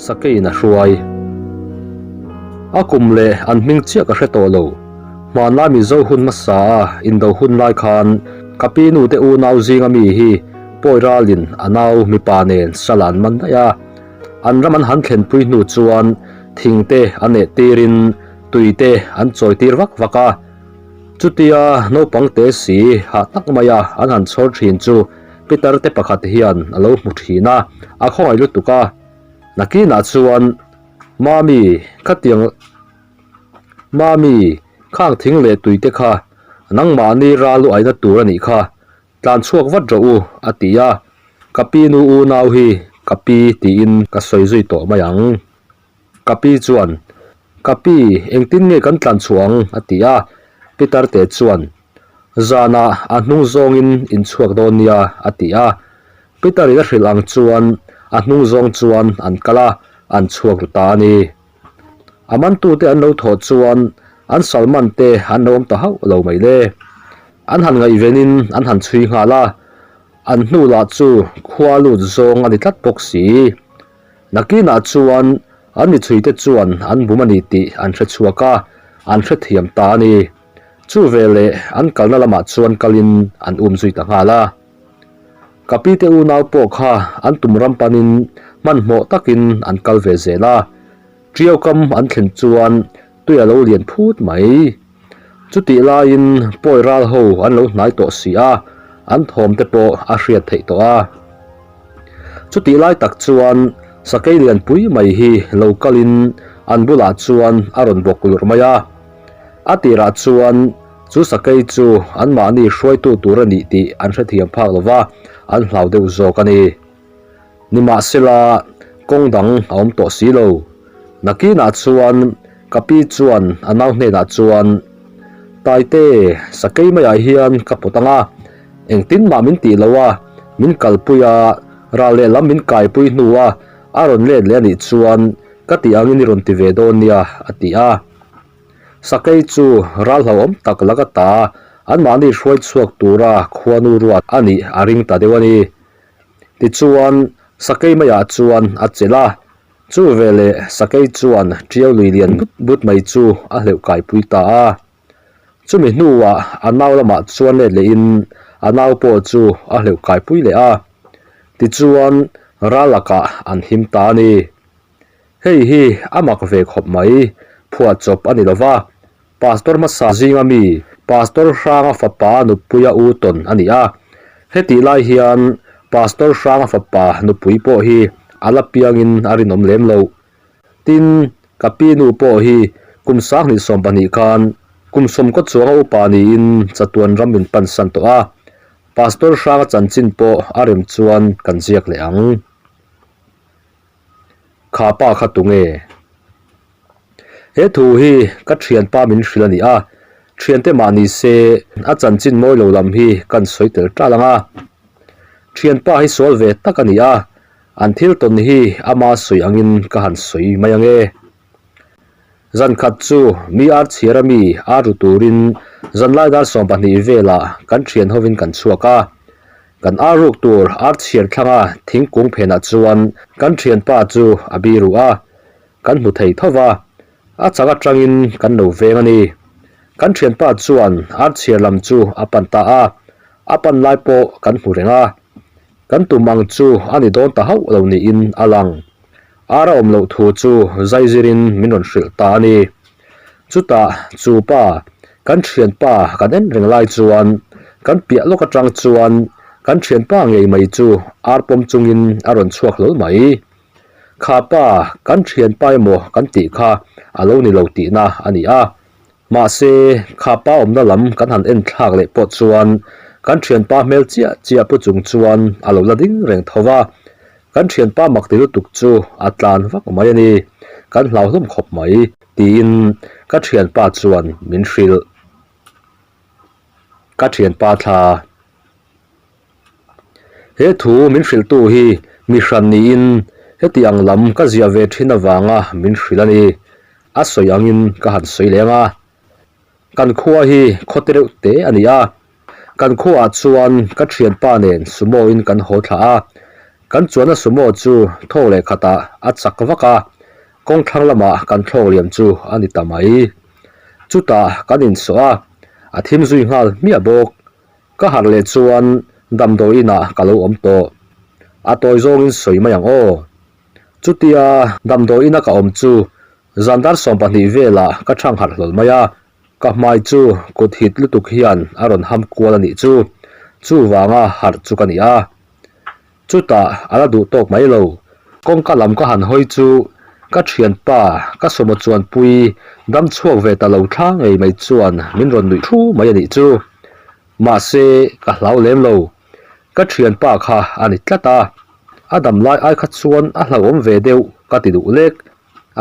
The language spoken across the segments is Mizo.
Sakeiin a hruai. A kum leh an hming chiah ka hre tawh lo. Hmanlai Mizo hun hmasa a indo hun lai khan ka pi nu te unau zinga mi hi pawi ralin a nau mipa nen sal an man daih a. An ram an han thlenpui hnu chuan thing te an eh tirin tui te an chawi tir vak vak a. Chutia naupang te si hah tak maia an han chhawr thin chu Peter te pakhat hian a lo hmu thin a, a khawngaih lutuk a. Nakinah chuan, Mami, khatiang Mami, khang thing leh tui te kha nangmahni ral u aina tur a nih kha, tlan chhuak vat rawh u, a ti a. Ka pi nu unau hi ka pi tiin ka sawi zui tawh mai ang. Ka pi chuan, Ka pi, engtin nge kan tlan chhuah ang? a ti a. Peter te chuan, Zanah a hnung zawngin in chhuak dawn nia, a ti a. Peter in a hrilh ang chuan a hnung zawng chuan an kal a, an chhuak ru ta a ni. A mantute an lo thawh chuan an salman te an lo awm ta hauh lo mai le. An han ngaihvenin an han chhui nghal a, an hnu lah chu khua lut zawng a ni tlat bawk si. Nakinah chuan an michhuite chuan an bum a ni tih an hre chhuak a, an hrethiam ta a ni. Chu veleh an kalna lamah chuan kalin an um zui ta nghal a. Ka pite unau pawh kha an tum ram panin hmanhmawh takin an kal ve zel a. Ṭiau kam an thlen chuan tui a lo lian phut mai. Chutih laiin pawi ral ho an lo hnai tawh si a, an thawm te pawh a hriat theih tawh a. Chutih lai tak chuan sakei lianpui mai hi lo kalin an bulah chuan a rawn bawk lurh mai a. A tirah chuan chu sakei chu anmahni hruaitu tur a nih tih an hrethiam phak lo va, an hlau deuh zawk a ni. Nimahsela, kawng dang a awm tawh si lo. Nakinah chuan ka pi chuan a nau hnenah chuan, Taite, sakei maiah hian ka pawt ang a, engtin mah min tih lo a, min kalpui a, ral lehlam min kaipui hnu a, a rawn let leh a nih chuan ka tih angin i rawn ti ve dawn nia, a ti a. Sakei chu ral hlauhawm tak lak ata anmahni hruai chhuak tura khuanu ruat a nih a ring ta deuh a ni. Tichuan, sakei maiah chuan a chelh a, chu veleh sakei chuan ṭiau lui lian but but mai chu a hleuh kaipui ta a. Chumi hnuah a nau lamah chuan let lehin a nau pawh chu a hleuh kaipui leh a. Tichuan, ral lakah an him ta a ni. Hei hi a mak ve khawp mai, phuahchawp a ni lo va, Pastor hmasa zinga mi Pastor Hranga fapa nupuia u tawn a ni a. Hetih lai hian Pastor Hranga fapa nupui pawh hi a la piangin a rinawm lem lo. Tin, ka pi nu pawh hi kum 2020 khan kum sawmkaw chuanga upa niin chatuan ram min pansan tawh a. Pastor Hranga chanchin pawh a rem chuan kan ziak leh ang. Kha pa kha tunge? He thu hi ka thianpa min hrilh a ni a, thiante mah ni se a chanchin mawi lo lam hi kan sawi tel tal ang a. Thianpa hi sual ve tak a ni a, an thil tawn hi ama sawi angin ka han sawi mai ang e. Zan khat chu mi ar chhiar a mi ar ru turin zanlai dar 12 velah kan thian hovin kan chhuak a. Kan ar ruk tur ar chhiar thlanga thingkung phenah chuan kan thianpa chu a biru a. Kan hmu thei tho va, a chang atangin kan lo veng a ni. Kan thianpa chuan ar chhiar lam chu a pan ta a, a pan lai pawh kan hmu reng a. Kan tum ang chu a ni dawn ta hauh lo niin a lang. Ar a awm loh thu chu zai zirin min rawn hrilh ta a ni. Chutah chu pa, kan thianpa kan en reng lai chuan kan piah lawk atang chuan kan thianpa ngei mai chu ar pawm chungin a rawn chhuak hlawl mai. Kha pa, kan thianpa emaw kan tih kha a lo ni lo tihna a ni a. Mahse, kha pa awmna lam kan han en thlak leh pawh chuan kan thianpa hmel chiah chiah pu chung chuan a lo la ding reng tho va. Kan thianpa mak ti lutuk chu a tlan vak mai a ni, kan hlauhlawm khawp mai, tiin ka thianpa chuan min hrilh. Ka thianpa thla. He thu min hrilhtu hi mi hran niin heti ang lam ka ziah ve thin avanga min hrilh a ni. A sawi angin ka han sawi leng a. Kan khua hi khaw te reuh te a ni a. Kan khuaah chuan ka thianpa nen sumo in kan haw thlah a. Kan chuanna sumo chu thawk leh khatah a chak vak a, kawng thlang lamah kan thlawk liam chu a ni ta mai. Chutah kan insawh a, a thim zui nghal hmiah bawk. Ka harh leh chuan damdawi inah ka lo awm tawh. A tawi zawngin sawi mai ang aw. Chutia damdawi ina ka awm chu zan dar 12 velah ka thang harh hlawl mai a, ka hmai chu kut hit lutuk hian a rawn ham kual a nih chu. Chuvanga harh chu ka ni a. Chutah a la duh tawk mai lo. Kawngka lam ka han hawi chu ka thianpa ka sawma chuanpui dam chhuak ve ta lo thla ngei mai chuan min rawn nuih thu mai a nih chu. Mahse ka hlau lem lo. Ka thianpa kha a ni tlat a. A dam lai ai kha chuan a hlauhawm ve deuh ka ti duh lek.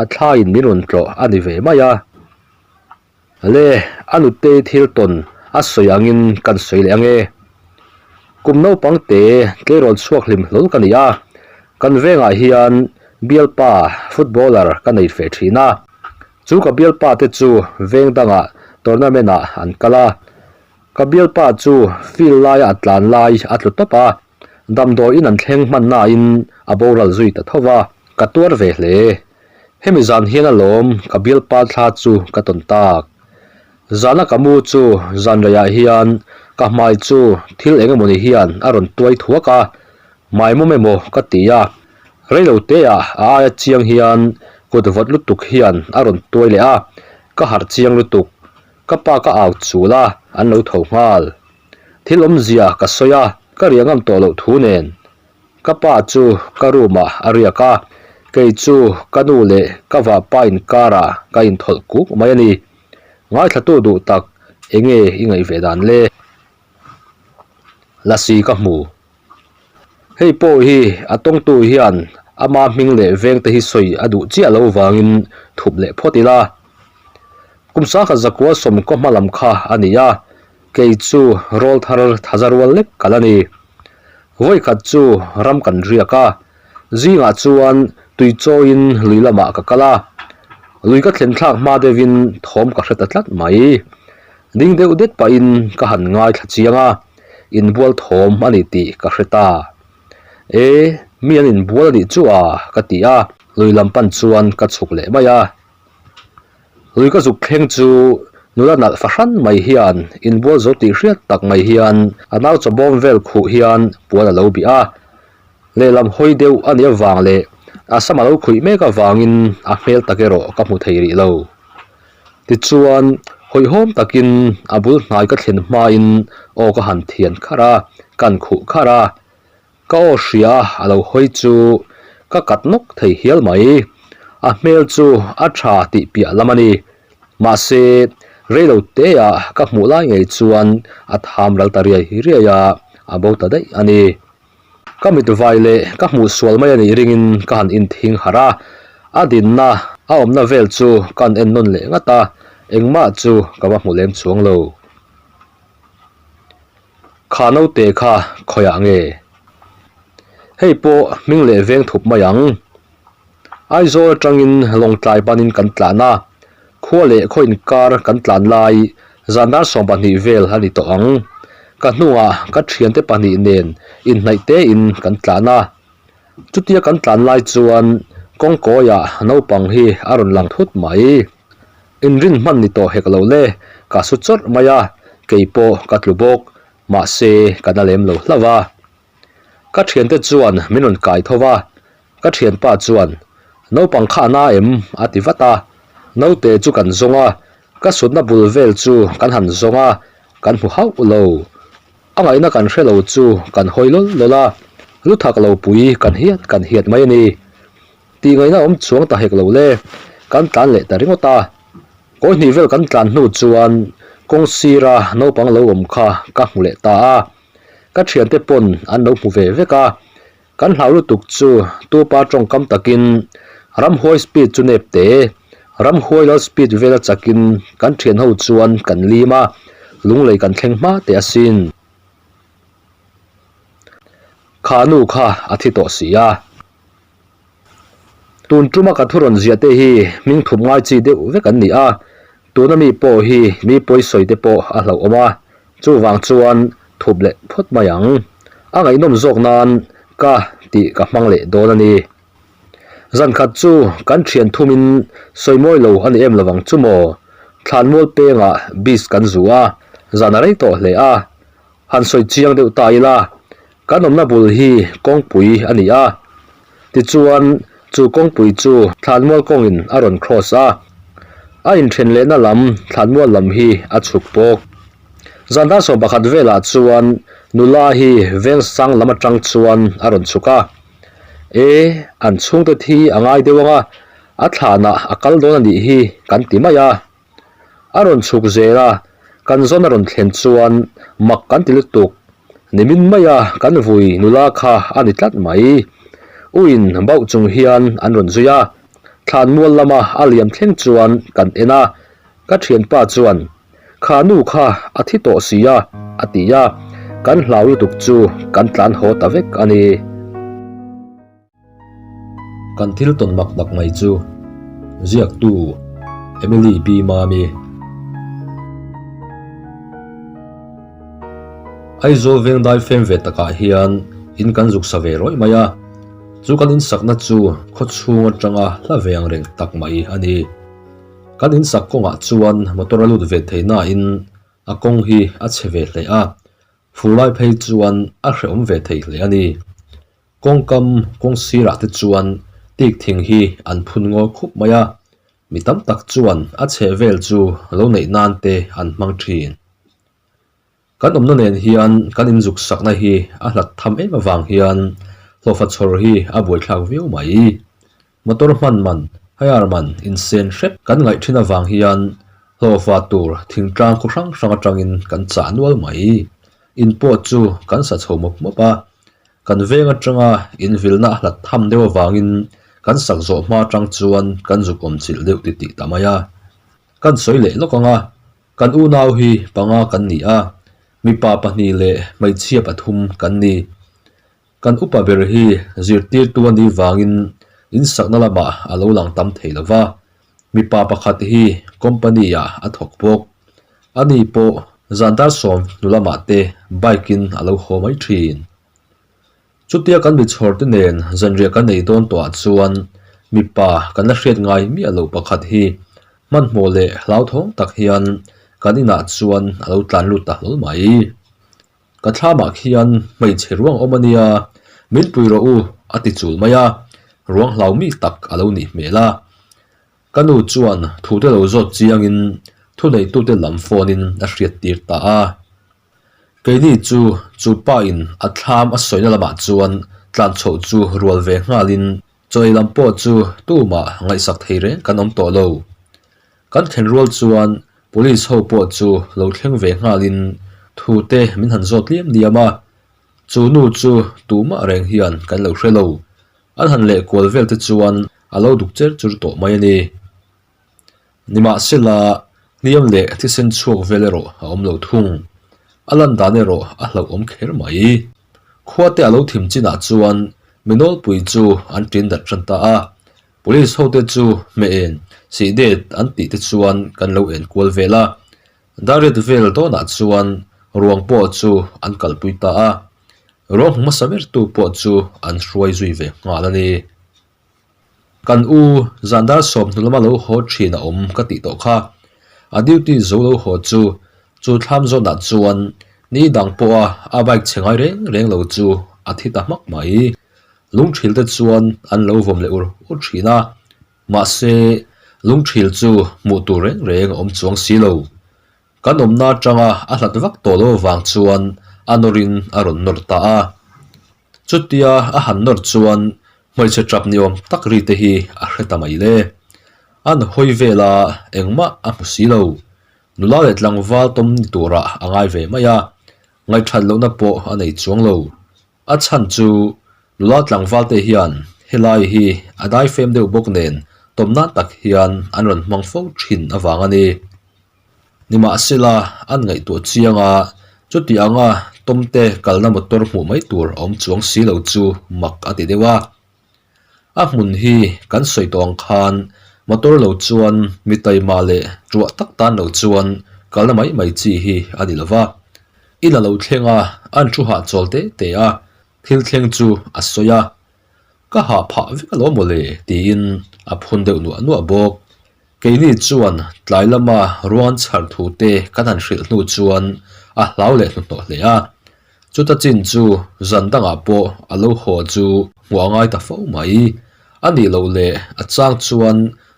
A thlaiin min rawn tlawh a ni ve mai a. Le, a nutei thil tawn a sawi angin kan sawi leh ange. Kum naupang te tleirawl chhuak hlim hlawl ka ni a, kan vengah hian bialpa footballer ka nei feh thin a. Chu ka bialpa te chu veng dangah tournament ah an kal a. Ka bialpa chu field laia a tlan lai a tlu tawp a, damdawiin an thleng hman nain a boral zui ta tho va, ka tuar ve hle. Hemi zan hian alawm ka bialpa thla chu ka tawn tak. Zana ka mu chu zan reiah hian ka hmai chu thil eng emawni hian a rawn tuai thuak a, maimawm emaw ka ti a. Reilo teah a aia chiang hian kut vawt lutuk hian a rawn tuai leh a, ka harh chiang lutuk. Ka pa ka au chul a, an lo tho nghal. Thil awmzia ka sawi a, ka riah ngam tawh loh thu nen. Ka pa chu ka room ah a riak a, kei chu ka nu leh ka vahpa inkarah ka inthawlh kuk mai a ni. Ngaithlatu duh tak enge i ngaih ve dan le? Lasi ka hmu. Hei pawh hi a tawngtu hian ama hming leh vengte hi sawi a duh chiah lo vangin thup leh phawt ila. Kum sangkhat zakua sawmkaw hma lam kha a ni a, kei chu rawl thar thaza rual lek ka la ni. Vawikhat chu ram kan riak a, zingah chuan tui chawiin lui lamah ka kal a. Lui ka thlen thlak hma deuhin thawm ka hre ta tlat mai. Ding deuh det pahin ka han ngaithla chiang a, inbual thawm a ni tih ka hre ta. E, mi an inbual a nih chu a, ka ti a, lui lam pan chuan ka chhuk leh mai a. Lui ka zuk thleng chu nula nalh fahran mai hian inbual zo tih hriat tak mai hian a nau chawbawm vel khuh hian puan a lo bih a. Lehlam hawi deuh a nih avang leh a sam a lo khuih mek avangin a hmel tak erawh ka hmu thei rih lo. Tichuan hawihhawm takin a bul hnai ka thlen hmain aw ka han thian kharh a, kan khuh kharh a. Ka aw hria a lo hawi chu ka kat nawk thei hial mai. A hmel chu a tha tih piah lam a ni. Mahse, rei lo teah ka hmuh lai ngei chuan a tham ral ta riai riai a, a bo ta daih a ni. Ka mit vai leh ka hmuh sual mai a nih ringin ka han inthing harh a, a dinna a awmna vel chu ka han en nawn leh ngat a, engmah chu ka va hmu lem chuang lo. Kha naute kha khawiah nge? Hei pawh hming leh veng thup mai ang. Aizawl atangin Lawngtlai banin kan tlan a, khua leh khaw inkar kan tlan lai zan dar 12 vel a ni tawh ang. Ka hnungah ka thiante pahnih nen inhnaih tein kan tlan a. Chutia kan tlan lai chuan kawngkawiah naupang hi a rawn lang thut mai. Inrin hman ni tawh hek lo le, ka su chawrh mai a, kei pawh ka tlu bawk, mahse ka na lem lo hlauh a. Ka thiante chuan min rawn kai tho va, ka thianpa chuan, Naupang kha a na em? a ti vat a. Naute chu kan zawng a, ka sutna bul vel chu kan han zawng a, kan hmu hauh lo. A ngaihna kan hre lo chu kan hawi lawl lawl a, lu thak lo pui kan hiat kan hiat mai a ni. Tih ngaihna awm chuang ta hek lo le, kan tlan leh ta ringawt a. Kawi hnih vel kan tlan hnu chuan kawng sira naupang lo awm kha ka hmu leh ta a. Ka thiante pawn an lo hmu ve vek a. Kan hlau lutuk chu tupa tawngkam takin ramhuai speed chu nep te, ramhuai lal speed vela chakin kan thian ho chuan kan lim a, lunglei kan thleng hma teh asin. Kha nu kha a thi tawh si a. Tun tuma ka thu rawn ziah te hi hming thup ngai chi deuh vek an ni a, tuna mi pawh hi mi pawi sawi te pawh a hlauhawm a, chuvang chuan thup leh phawt mai ang. A ngaihnawm zawk nan ka ti. tih ka hmang leh dawn a ni. Zan khat chu kan thian thumin sawi mawi lo a ni em lovang chu maw? Thlanmual pengah bis kan zu a, zan a rei tawh hle a. Han sawi chiang deuh ta ila, kan awmna bul hi kawngpui a ni a. Tichuan, chu kawngpui chu thlanmual kawngin a rawn cross a, a inthen lehna lam thlanmual lam hi a chhuk bawk. Zan dar 11 velah chuan nula hi veng sang lam atang chuan a rawn chhuk a. E, an chhungte thi a ngai deuh ang a, a thlanah a kal dawn a nih hi kan ti mai a. A rawn chhuk zel a, kan zawn a rawn thlen chuan mak kan ti lutuk. Nimin mai a kan vui nula kha a ni tlat mai. Uin bauh chung hian an rawn zui a, thlanmual lama a liam thleng chuan kan en a, ka thianpa chuan Kha nu kha a thi tawh si a, a ti a, kan hlau lutuk chu kan tlan haw ta vek a ni. Kan thil tawn mak mak mai chu ziaktu Emily B. Mami. Aizawl veng dai fem ve takah hian in kan zuk sa ve rawih mai a, chu kan insakna chu khaw chhung atanga hla ve ang reng tak mai a ni. Kan insak kawngah chuan motor a lut ve thei nain a kawng hi a chhe ve hle a, fur lai phei chuan a hrehawm ve thei hle a ni. Kawngkam kawng sirah te chuan tik thing hi an phun ngawi khup mai a, mi tam tak chuan a chheh vel chu lo neih nan te an hmang thin. Kan awmna nen hian kan inzuk sakna hi a hlat tham em avang hian hlawhfa chhawr hi a buaithlak viau mai. Motor hman man, hire man insen hrep kan ngaih thin avang hian hlawhfa tur thingtlang khaw hrang hrang atangin kan chah nual mai. In pawh chu kan sa chho mawp mawp a, kan veng atanga invilna a hlat tham deuh avangin kan sak zawh hma atang chuan kan zuk awm chilh deuh titih ta mai a. Kan sawi leh lawk ang a, kan unau hi panga kan ni a, mipa pahnih leh hmeichhia pathum kan ni. Kan upa ber hi zirtirtu a nih vangin insakna lamah a lo lang tam thei lo va, mipa pakhat hi company ah a thawk bawk. Ani pawh zan dar sawm hnu lamah te bike in a lo haw mai thin. Chutia kan mi chhawr te nen zanriah kan ei dawn tawhah chuan mipa kan la hriat ngai miah loh pakhat hi hmanhmawh leh hlauthawng tak hian kan inah chuan a lo tlan lut ta hlawl mai. Ka thlamah khian hmeichhe ruang awm a nia, min pui rawh u a ti chul mai a, ruang hlau mi tak a lo nih hmel a. Ka nu chuan thute lo zawt chiangin thuneitute lam phone in a hriat tir ta a. Keini chu chu pa in a thlam a sawina lamah chuan tlan chhoh chu rual ve nghalin chaw ei lam pawh chu tumah ngaihsak thei reng kan awm tawh lo. Kan thlen rual chuan Police ho pawh chu lo thleng ve nghalin thu te min han zawt liam liam a, chu nu chu tumah reng hian kan lo hre lo. An han leh kual vel te chuan a lo duk cher chur tawh mai a ni. Nimahsela, hliam leh thisen chhuak vel erawh a awm lo thung. A lan dan erawh a hlauhawm kher mai. Khua te a lo thim chinah chuan mi nawlpui chu an ṭin dat ṭan ta a, Police hote chu hmeh en, sih det an tih te chuan kan lo en kual vel a. Dariat vel dawnah chuan ruang pawh chu an kalpui ta a. Ruang hmu hmasa bertu pawh chu an hruai zui ve nghal a ni. Kan u zan dar 20 lama lo haw thin a awm ka tih tawh kha. A duty zo lo haw chu chu thlam zawnah chuan ni dang pawha a bike chhe ngai reng reng lo chu a thi ta hmak mai. Lungthil te chuan an lo vawm leh ur ur thin a, mahse lungthil chu hmuh tur reng reng a awm chuang si lo. Kan awmna atanga a hlat vak tawh lo avang chuan a nawrin a rawn nawr ta a. Chutia a han nawr chuan hmeichhe tap ni awm tak ri te hi a hre ta mai le. An hawi vel a, engmah a hmu si lo. Nula leh tlangval tawm ni turah a ngai ve mai a, ngaihthat lohna pawh a nei chuang lo. A chhan chu nula tlangval te hian helai hi a daifem deuh bawk nen tawm nan tak hian an rawn hmang fo thin avang a ni. Nimahsela an ngaihtuah chiang a, chuti anga tawmte kalna motor hmuh mai tur a awm chuang si lo chu mak a ti deuh a. A hmun hi kan sawi tawh ang khan motor lo chuan mi taima leh tuah tak tan lo chuan kalna mai mai chi hi a ni lo va. In a lo thleng a, an thu hahchawl te te a, thil thleng chu a sawi a. Ka hah phah vek alawm mawle tiin a phun deuh nuah nuah bawk. Keini chuan tlai lama ruang chhar thu te kan han hrilh hnu chuan a hlau leh hnuhnawh hle a. Chuta chin chu zan dangah pawh a lo haw chu hmuh a ngai ta fo mai. A nih loh leh a chang chuan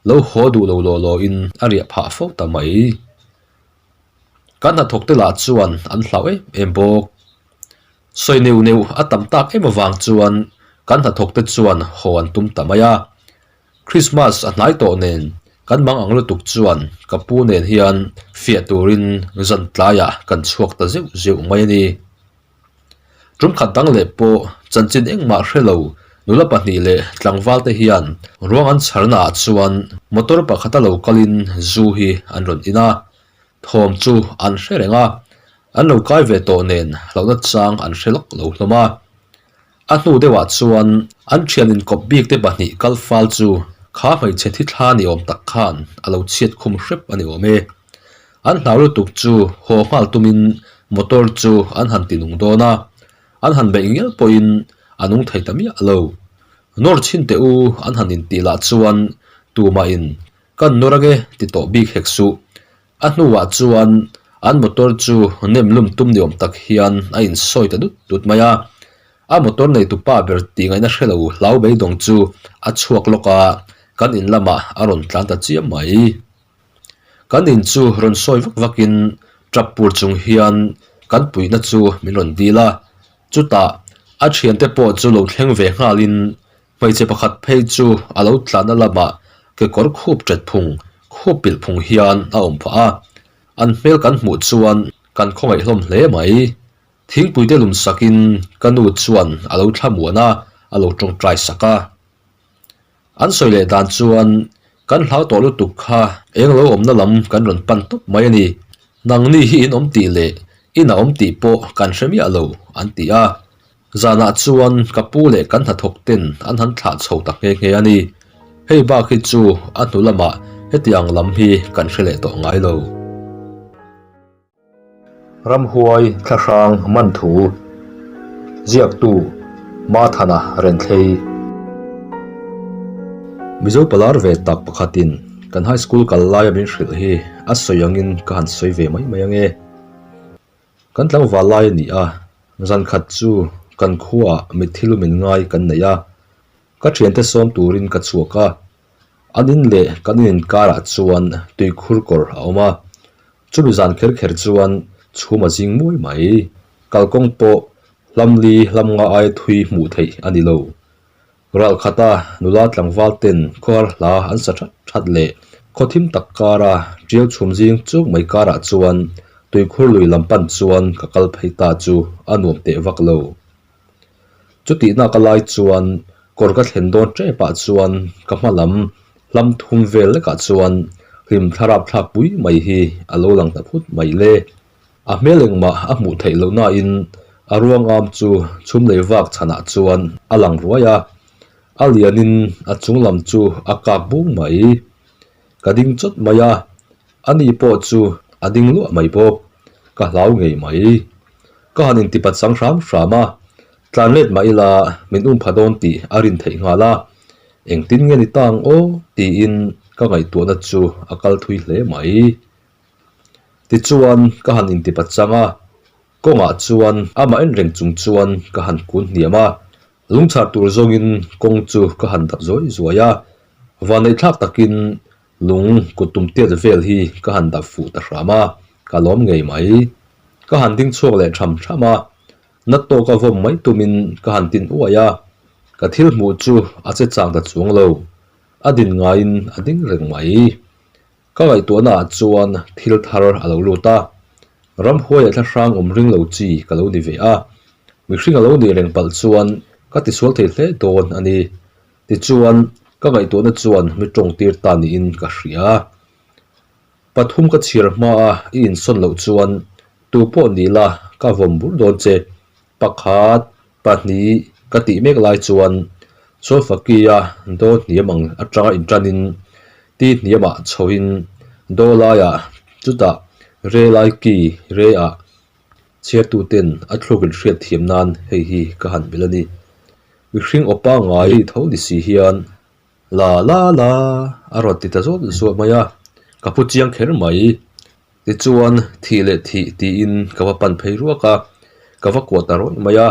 lo haw duh lo law law in a riah phah fo ta mai. Kan hnathawk te lah chuan an hlau em em bawk. Sawi neuh neuh a tam tak em avang chuan kan hnathawk te chuan haw an tum ta mai a. Christmas a hnai tawh nen kan mang ang lutuk chuan ka pu nen hian fiah turin zan tlaiah kan chhuak ta zeuh zeuh mai a ni. Tum khat dang leh pawh chanchin engmah hre lo nula pahnih leh tlangval te hian ruang an chharna ah chuan motor pakhata lo kalin zu hi an rawn in a, thawm chu an hre reng a, an lo kai ve tawh nen hlauhna chang an hre lawk lo hlawm a. A hnu deuhah chuan an thian inkawp bik te pahnih kal fal chu kha hmeichhe thi thla ni awm tak khan a lo chhiat khum hrep a ni awm e. An hlau lutuk chu haw nghal tumin motor chu an han ti nung dawn a, an han beih ngial pawhin a nung thei ta miah lo. Nawr chhin teh u an han intih lah chuan tumahin kan nawr ange ti tawh bik hek suh. A hnuah chuan an motor chu nem lum tum ni awm tak hian a insawi ta dut dut mai a. A motor neitu pa ber tih ngaihna hre lo hlau beidawng chu a chhuak lawk a, kan in lamah a rawn tlan ta chiam mai. Kan in chu rawn sawi vak vakin tap pur chung hian kan puihna chu min rawn dil a. Chutah a thiante pawh chu lo thleng ve nghalin Hmeichhe pakhat phei chu a lo tlanna lamah kekawr khup ṭet phung, khup pilh phung hian a awm phah a. An hmel kan hmuh chuan kan khawngaih hlawm hle mai. Thingpuite lum sakin ka nu chuan a lo thlamuan a, a lo tawngtai sak a. An sawi leh dan chuan kan hlau tawh lutuk kha eng lo awmna lam kan rawn pan tawp mai a ni. Nangni hi in awm tih leh in a awm tih pawh kan hre miah lo, an ti a. Zanah chuan ka pu leh kan hnathawk ten an han thlah chho ta nghe nghe a ni. Hei bak hi chu a hnu lamah heti ang lam hi kan hre leh tawh ngai lo. Ramhuai thlahrang man thu ziaktu Mathana Renthlei. Mizo palar ve tak pakhatin kan high school kal laia min hrilh hi a sawi angin ka han sawi ve mai mai ange. Kan tlangval lai a ni a, zan khat chu kan khuaah mitthi lu min ngai kan nei a, ka thiante sawm turin ka chhuak a, an in leh kan in inkarah chuan tuikhur kawr a awm a, chumi zan kher kher chuan chhum a zing muai mai, kalkawng pawh hlamli hlam nga aia thui hmuh theih a ni lo. Ralkhata nula tlangval ten khawhar hla an sa that that leh khaw thim tak kara tial chhum zing chuk mai karah chuan tuikhur lui lam pan chuan ka kal phei ta chu a nuam teh vak lo. Chutihna ka lai chuan kawr ka thlen dawn tepah chuan ka hma lam hlam thum vel lekah chuan hlim thlarap thlak pui mai hi a lo lang ta phut mai le. A hmel engmah a hmuh theih loh nain a ruangam chu chhum lei vak chhanah chuan a lang ruai a, a lianin a chung lam chu a kak bung mai. Ka ding chawt mai a, ani pawh chu a ding luah mai bawk, ka hlau ngei mai. Ka han intipat chang hram hram a, tlan let mah ila min um pha dawn tih a rin theih nghal a, engtin nge ni ta ang aw tiin ka ngaihtuahna chu a kal thui hle mai. Tichuan ka han intipat chang a, kawngah chuan amah en reng chung chuan ka han kun hniam a, lungchhar tur zawngin kawng chu ka han dap zuai zuai a, vanneihthlak takin lung kut tum tiat vel hi ka han dap fuh ta hram a, ka lawm ngei mai. Ka han ding chhuak leh tham tham a, na tawka vawm mai tumin ka han tin uai a, ka thil hmuh chu a che chang ta chuang lo, a din ngaiin a ding reng mai. Ka ngaihtuahna ah chuan thil thar a lo lut a, ramhuai ah thlahrang awm ring lo chi ka lo ni ve a, mihring a lo nih reng palh chuan ka tisual thei hle dawn a ni. Tichuan, ka ngaihtuahna chuan mi tawng tir ta niin ka hria. Pathum ka chhiar hma a i insawn loh chuan tu pawh ni la ka vawm bur dawn che. Pakhat, pahnih ka tih mek lai chuan Chawlfakia daw hniam ang atanga intanin ti hniamah chhoin daw laiah chutah re lai ki re ah chhiartuten a thluk inhriat thiam nan hei hi ka han belh a ni. Mihring aw pangngai tho ni si hian la la la a rawn ti ta zawt zawt mai a, ka phu chiang kher mai. Tichuan thih leh thih tiin ka va pan phei ruak a, ka va kuah ta rawih mai a.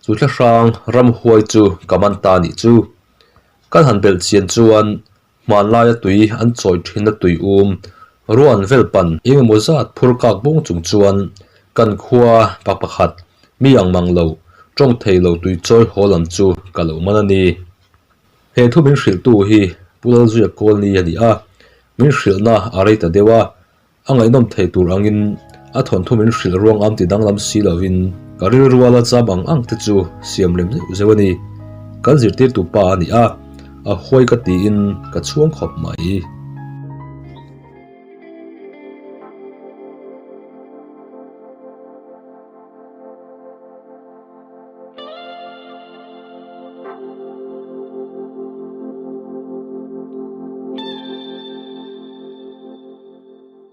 Chu thlahrang ramhuai chu ka man ta nih chu. Kan han belh chian chuan hmanlaia tui an chawi thinna tui um ruan vel pan eng emaw zat phur kak bawng chung chuan kan khua pa pakhat mi ang mang lo tawng thei lo tui chawi haw lam chu ka lo man a ni. He thu min hrilhtu hi Pu Lalzuia Kawlni a ni a, min hrilhna a rei ta deuh a, A ngaihnawm thei tur angin a thawnthu min hrilh ruang am ti danglam si lovin ka rilruala cham ang ang te chu siam lem zeuh zeuh a ni. Kan zirtirtu pa a ni a, a huai ka tiin ka chhuang khawp mai.